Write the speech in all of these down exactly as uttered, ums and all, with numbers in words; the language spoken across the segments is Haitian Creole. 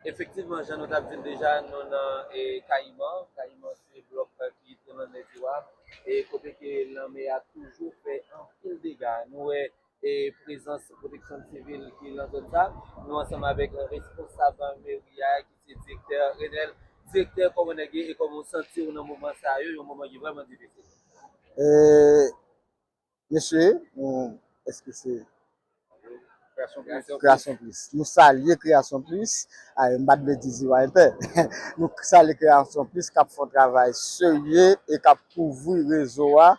Efektivman, jan nou t ap di l deja, nou nan e, Kayiman. Kayiman se blòk ki te nan Lèziwa, e kote ke lanmè a toujou fè anpil dega. Nou wè e, prezans pwoteksyon sivil ki nan zòn sa. Nou ansanm avèk responsab meri a ki se direktè Renel. Direktè, kòman nèg ye e kòman w santi w nan moman sa yo, yon moman ki vrèman difisil? E, mesye, nou, èske se Kreyasyon Plis. Nou salye Kreyasyon Plis. Ay, m pa t vle di Ziwa Entè. Nou salye Kreyasyon Plis k ap fè yon travay serye e k ap kouvri rezo a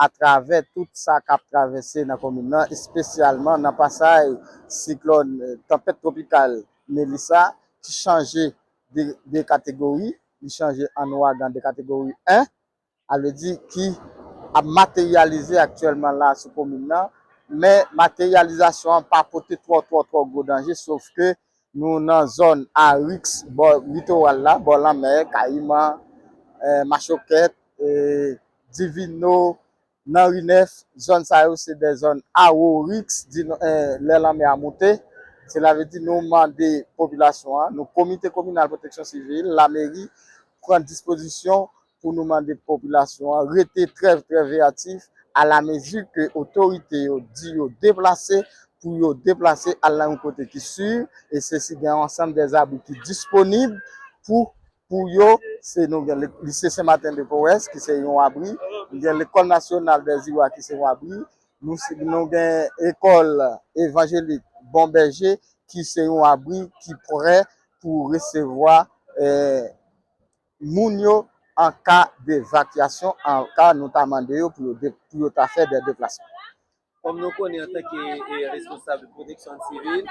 atravè tout sa k ap travèse nan komin nan, espesyalman nan pasaj siklòn, eh, tanpèt twopikal Melissa ki chanje de, de kategori, li chanje an ouragan de kategori en. A vle di ki ap materyalize aktyèlman la sou komin nan, men materyalizasyon an pa pote twò twò twò gwo danje, sof ke nou nan zòn a riks bò litoral la, bò lanmè, Kayiman, eh, Machokèt, eh, Divino, nan ri nèf, zòn sa yo se de zòn a wo riks, di nou, eh, lè lanmè a moute. Sela vle di nou mande popilasyon an, nou komite kominal pwoteksyon sivil, lameri, pran dispozisyon pou nou mande popilasyon an rete trè, trè veyatif, alamezi ke otorite yo di yo deplase, pou yo deplase al nan yon kote ki si, e se si gen yon ansanm de zabri ki disponib pou, pou yo, se nou gen le- lise Sen Maten de Powès ki se yon abri, nou gen lekòl nasyonal de Ziwa ki se yon abri, nou, si- nou gen ekòl evanjelik Bon Bèje ki se yon abri ki prè pou resevwa, eh, moun yo an ka devakyasyon, an ka nou ta mande yo pou yo, de- pou yo ta fè de deplasman. Kòm nou konnen antanke e, responsab pwoteksyon sivil,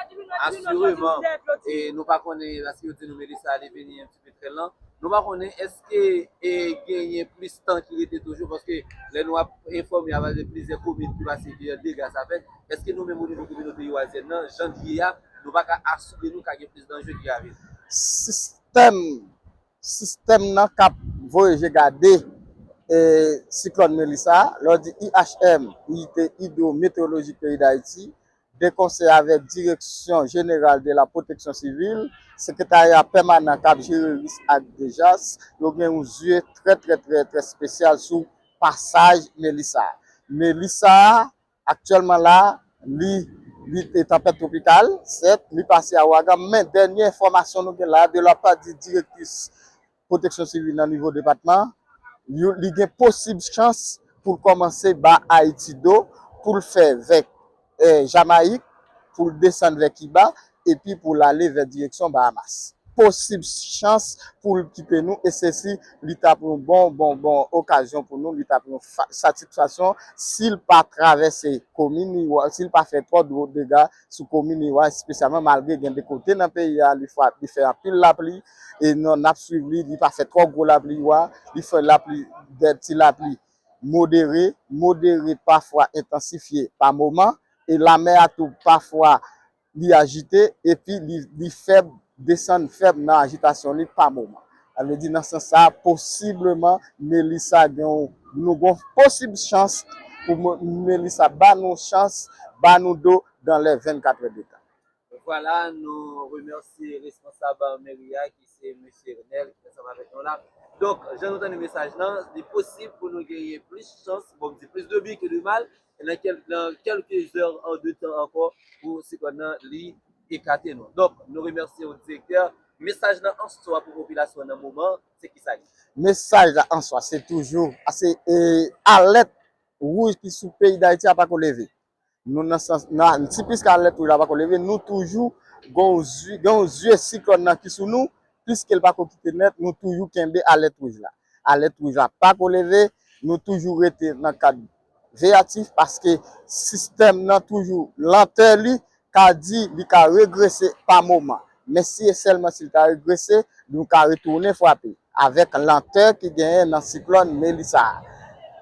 asireman, e, nou pa konnen, paske yo di nou Melissa ale vini yon ti pe trè lan, nou pa konnen èske e, genyen plis tan ki rete toujou, paske lè nou ap enfòme avèk plizyè komin ki pase ki dega sa fèt, èske nou menm o nivo kominote iwazyèn nan, jan l ye a, nou pa ka asire nou ka gen plis danje ki ka vini? Sistèm sistèm nan k ap voye je gade, e, siklòn Melissa, lè w di I H M, Inite Idwometeolojik Peyi Dayiti, de konsè avèk Direksyon Jeneral de la Pwoteksyon Sivil, Sekretarya Pèmanan k ap jere risk ak dezas, yo gen yon zye trè, trè, trè, trè espesyal sou pasaj Melissa. Melissa, aktyèlman la, li, li te tanpèt twopikal, sèt, li pase a ouragan, men dènye enfòmasyon nou gen la, de la pa di direktris pwoteksyon sivil nan nivo depatman, yo, li gen posib chans pou l kòmanse ba Ayiti do, pou l fè vè, eh, Jamayik, pou l desann vè Kiba, epi pou l ale vè direksyon Bahamas. Posib chans pou l kite nou, e se si li t ap yon bon, bon, bon okazyon pou nou, li t ap yon fa- satisfaksyon si l pa travèse komin Iwa, si l pa fè twò dwo dega sou komin Iwa, espesyalman malgre gen de kote nan peyi a li fwa- li fè anpil lapli, e nou n ap swiv li, li pa fè twò gwo lapli Iwa, li fè lapli, de ti lapli modere, modere pafwa entansifye pa moman, e lamè a tou pafwa li ajite, epi li, li fèb, desann fèb nan ajitasyon li pa moman. Sa vle di nan sans sa, posibleman, Melissa gen yon, nou gen yon posib chans pou Mo- Melissa ba nou chans, ba nou do dans les vingt-quatre heures de temps. Vwala, nou remèsye responsab meri a ki se mesye Renel ki ansanm avèk nou la. Donk, jan nou tande mesaj lan, li posib pou nou genyen plis chans, bon, m di plis de byen ke de mal, nan kèl- nan kèlke zè de tan ankò pou siklòn nan li ekate nou. Donk, nou remèsye w, direktè. Mesaj lan an swa pou popilasyon an nan moman, se kisa li? Mesaj la an swa, se toujou, se, e, alèt wouj ki sou peyi Dayiti a pako leve. Nou nan sans, nan, ti plis ke alèt wouj la pako leve, nou toujou gen yon zye, gen yon zye siklòn nan ki sou nou, plis ke l pako kite nèt, nou toujou kenbe alèt wouj la. Alèt wouj la pako leve, nou toujou rete nan kad veyatif, paske sistèm nan toujou lantè li ka di li ka regrese pa moman. Men si e sèlman si l ta regrese, nou ka retounen frape avèk lantè ki genyen nan siklòn Melissa a.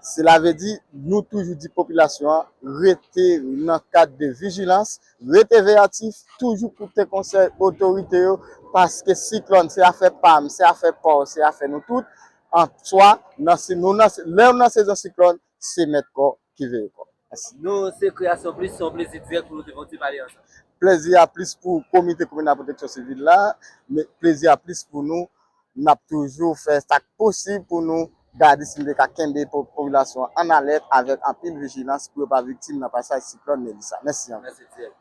Sela vle di, nou toujou di popilasyon an rete nan kad de vijilans, rete veyatif, toujou koute konsèy otorite yo, paske siklòn se afè pa m, se afè pa w, se afè nou tout. An swa, nan se- nou nan se- lè w nan sezon siklòn, se mèt kò ki veye kò. Mèsi. Nou se Kreyasyon Plis, se yon plezi dirèk pou nou te fè yon ti pale ansanm. Plezi a plis pou Komite Kominal Pwoteksyon Sivil la, men plezi a plis pou nou. N ap toujou fè sa k posib pou nou gade si nou te ka kenbe po- popilasyon an an alèt avèk anpil vijilans pou yo pa viktim nan pasaj siklòn Melissa. Mèsi anpil.